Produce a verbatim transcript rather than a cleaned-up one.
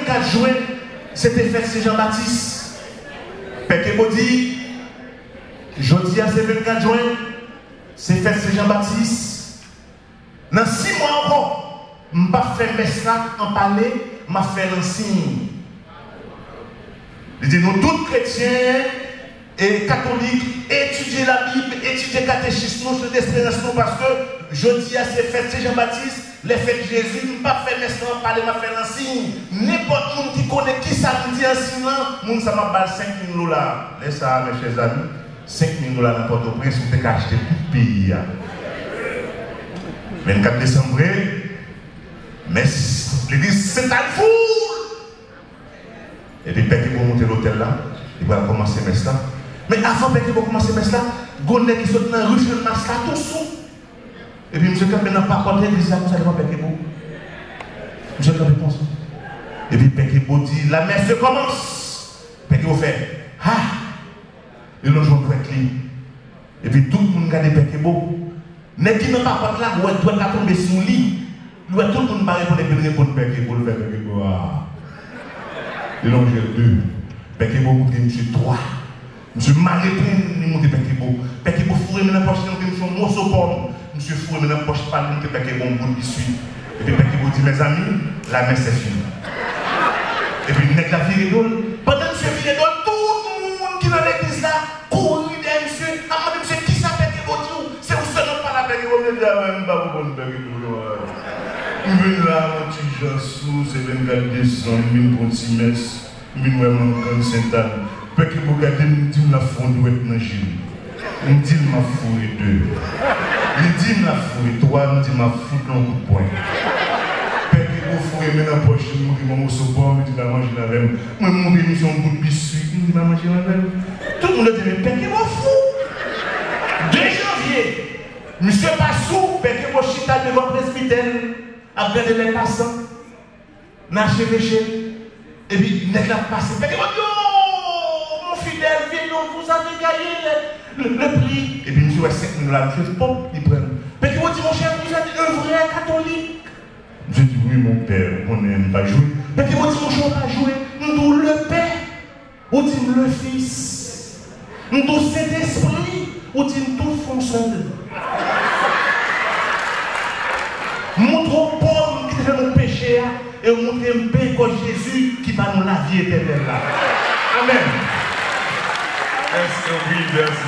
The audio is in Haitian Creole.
vennkat jen, se te fèt Sen Jan Batis. Pè Kebo di, jodi a se vennkat jen, se fèt Sen Jan Batis. Nan sis mwa ankò, m p ap fè mès la an pale, m ap fè l an siy. Li di nou tout kretyen e katolik, etidye Labib, etidye katechis nou, sou esperans nou, paske jodi a se fèt Sen Jan Batis, lè fèt Jezi, m p ap fè mès la an pale, m ap fè l an siy. Nenpòt moun ki konnen kisa m di an siy lan, moun sa m ap ba l senk mil dola. Lè sa a, mes chers amis, senk mil dola nan Pòtoprens, ou te ka achte tout peyi a. Vennkat desanm vre, mès legliz Sent Ann foul. Epi Pè Kebo monte lotèl la, li pral kòmanse mès la. Men avan Pè Kebo kòmanse mès la, gon nèg ki sot nan ri Channmas la tou sou. Epi misye kanpe nan papòt legliz la konsa devan Pè Kebo. Misye kanpe konsa. Epi Pè Kebo di, la messe commence. Pè Kebo fè, ha! Li lonje yon dwèt li. Epi tout moun gade Pè Kebo. Nèg ki nan papòt la wè dwèt la tonbe sou li. Li wè tout moun pa reponn epi l reponn Pè Kebo, l fè Pè Kebo a. Li lonje l de. Pè Kebo montre misye twa. Misye mare pwen, li montre Pè Kebo. Pè Kebo foure men nan pòch li, montre misye yon moso pòm. Misye foure men nan pòch pa l, montre Pè Kebo yon bout biswi. Epi Pè Kebo di, mezanmi, la messe est finie. Epi nèg la vire do l. Pandan misye vire do l, tout moun ki nan legliz la kouri dèyè misye, ap mande misye, kisa Pè Kebo di w? Se ou sèl ou pa la, Pè Kebo. Misye di, a, m pa konprann Pè Kebo non. M vin la yon ti jan sou, se vennkat desanm, m vin pran ti mès. M vin wè mankan Sentàn. Pè Kebo gade m, di m l ap fè yon dwèt nan je m. M di l m ap foure de. Li di m l ap foure twa, m di m ap fout l yon kout pwen. Pè Kebo foure men nan pòch li, montre m yon moso pòm, li di l al manje l avè m. Mwen montre misye yon bout biswi, m di m al manje l avè l. Tout moun ap di, men Pè Kebo fou! De janvye, misye pa sou, Pè Kebo chita devan presbitè l, ap gade lè pasan. Nan acheveche l, epi nèg la pase. Pè Kebo di, oh, mon fidèle, viens donc, vous avez gagné le, le, le prix. Epi misye wè senk mil dola, misye di, pòp, li pran l. Pè Kebo di, mon cher, vous êtes un vrai catholique. Misye di, oui, mon père, ou konnen m pa jwe. Pè Kebo di, monchè, ou pa jwe. M di w, le pè. Ou di m le Fils. M di w Sentespri. Ou di m tout fon sèl. Montre w pòm ki te fè nou peche a, e w montre m pen kò Jezi ki ba nou lavi etènèl la. Amèn. Èske wi, vèsè